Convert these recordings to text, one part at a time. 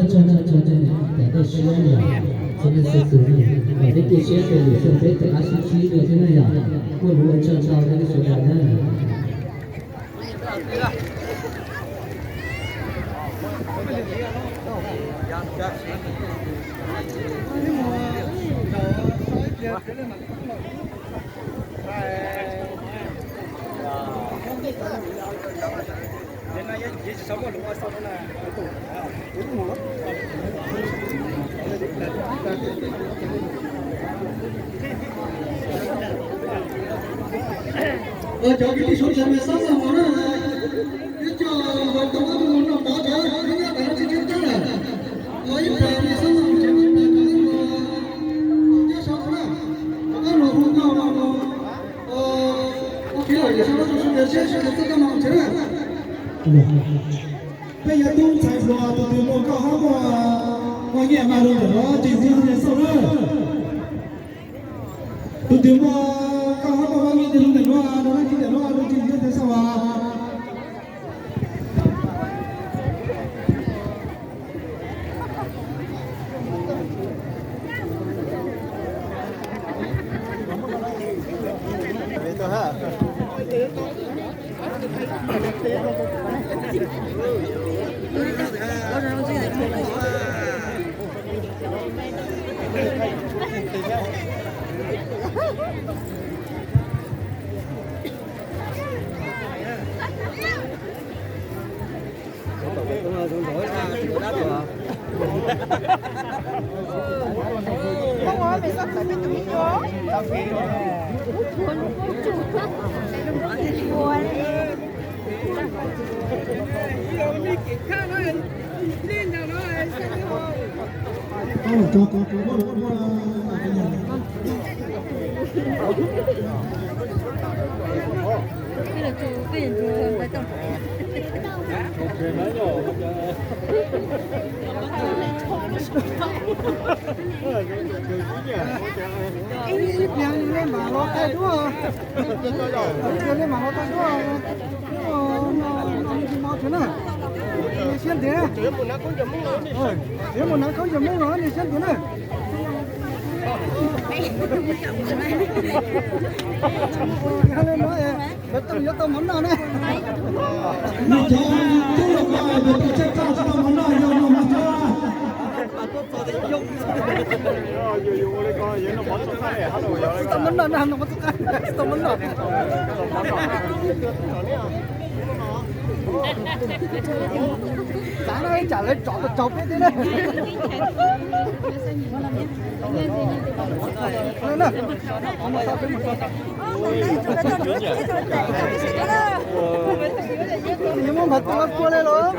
Tso tso tso nej cov dej siab yom, tso nej xu tus nej kom peb cia siab tias lwm xyoo peb rov qab sib ntsib dua thiab na yom. Muaj lus ua tsaug ntau rau nej sawv daws na. Cov kwv tij sawv daws mas xob los mus na, ib co hauv tau ob tug no pov cov nyob tas no tsis tsheb cab lawm, ib pab mas xob los mus tsev, ib pab cov nyob saum no na, rov qab los hu nkauj los mus ua kev lom zem sawv daws, sawv daws siab sawv daws txoj koj mas mus tsev na. Peb yuav tub ntxhais hluas tus twg muaj koj hab muaj nyiaj mas rau ntawm no tsis txhob xauj na. Tus twg muaj koj hab muaj nyiaj rau ntawm no, rau dab tsi ntawm no rau tsis txhob xauj as. Ib pliag li mam los thaij duab, ib pliag li mam los thaij duab. Noj mov tsev na, siab ntev, tsev mus hnav khaub ncaws Hmoob los siab ntev na. Yog li no, yuav tau mov noj na. Nws cov tub los ko tau tsheb toj tsis tau mov noj, yog noj mov tsheb. Tsis tau mov noj na, noj mov txog qab, tsis tau mov noj. Xav no tsam lawv tsom tau tsaug peb thiab na. Muab npawg Tooj kua li los.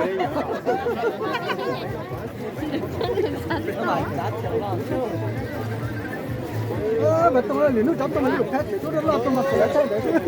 Npawg Tooj, lwm hnub cov Tooj mas yuav lub phab tsev dub loj Tooj mas pem thaij ntawd xwb.